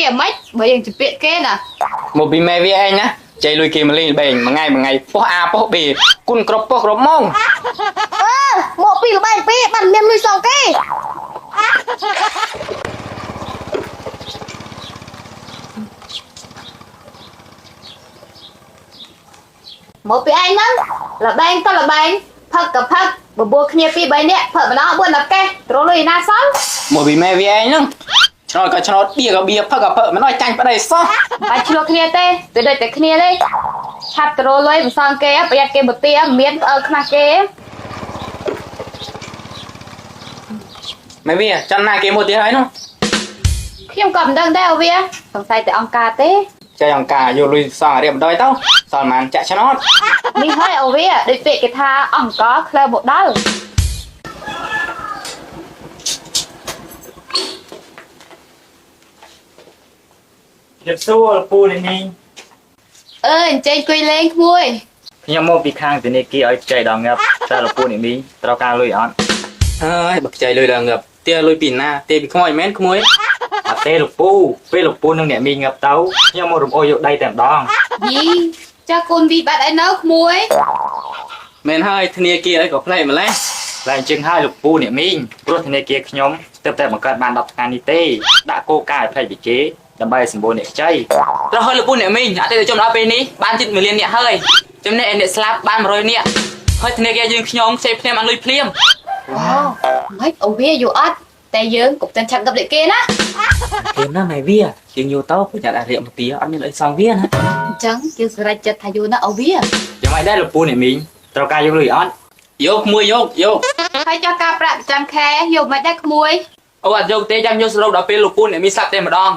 គេអាម៉េចបើយើងជំពាក់គេណា មកពីម៉ែវាឯងណាចៃលុយគេមកលេងល្បែងមួយថ្ងៃមួយថ្ងៃប៉ុស្ A ប៉ុស្ B គុណគ្រប់ប៉ុស្គ្រប់ម៉ោង អឺមកពីល្បែងពីរបានមានលុយសងគេ មកពីឯងហ្នឹងល្បែងទៅល្បែងផឹកក៏ផឹកបបួលគ្នាពីរបីនាក់ផឹកម្ដង4 10កេះត្រលុយណាសោះ មកពីម៉ែវាឯងហ្នឹងឆ្នោតក៏ឆ្នោតបៀក៏បៀផឹកក៏ផឹកមិនអោយចាញ់ប្តីសោះ បាច់ឆ្លោះគ្នាទេវាដូចតែគ្នាទេឆាប់ត្រលុយមិនសងគេប្រយ័ត្នគេមកទាមានផ្អើលខ្មាស់គេ ម៉ែវាចាំណាគេមកទៀតហើយនោះ ខ្ញុំក៏មិនដឹងដែរអូវាសង្ស័យតែអង្គការទេ ចៃអង្គការយកលុយសងឲ្យរៀបដល់ទៅសល់ប៉ុន្មានចាក់ឆ្នោត នេះហើយអូវាដូចពាក្យគេថាអង្គការក្លើមកដល់ ជម្រាបសួរលោកពូអ្នកមីង អើអញ្ជើញអង្គុយលេងក្មួយ ខ្ញុំមកពីខាងធនាគារឲ្យខ្ចីដល់ងាប់តើលោកពូអ្នកមីងត្រូវការលុយអត់ ហើយបើខ្ចីលុយដល់ងាប់ទាលុយពីណាទាពីក្មួយមែនក្មួយ អត់ទេលោកពូពេលលោកពូនិងអ្នកមីងងាប់ទៅខ្ញុំមករំអូសយកដីតែម្ដង យីចាកូនវីបាត់អីនៅក្មួយ មែនហើយធនាគារអីក៏ប្លែកម្លេះ ឡើងជាងហើយលោកពូអ្នកមីងព្រោះធនាគារខ្ញុំទើបតែបង្កើតបាន10ថ្ងៃនេះទេដាក់គោលការណ៍ឲ្យផ្នែកវិជាដើម្បីឲ្យសម្បូរអ្នកខ្ចី ត្រូវហើយលោកពូអ្នកមីងអតិថិជនដល់ពេលនេះបានជិត1លានអ្នកហើយចំណែកឯអ្នកស្លាប់បាន100នាក់ហើយធនាគារយើងខ្ញុំខ្ចីភ្លាមបានលុយភ្លាម អូមិនអូវាយូរអត់តែយើងកុំទាន់ឆាប់កឹបដូចគេណា ភ្លាមណាម៉ែវាយើងយូរទៅប្រយ័ត្នអារៀកមកទាអត់មានលុយសងវាណា អញ្ចឹងយើងសម្រេចចិត្តថាយូរណាស់អូវា យ៉ាងម៉េចដែរលោកពូអ្នកមីងត្រូវការយកលុយអត់ យកក្មួយយកយក ហើយចុះការប្រាក់ប្រចាំខែយកមិនដែរក្មួយ អូអត់យកទេចាំយកសរុបដល់ពេលលោកពូអ្នកមីងស្លាប់តែម្ដង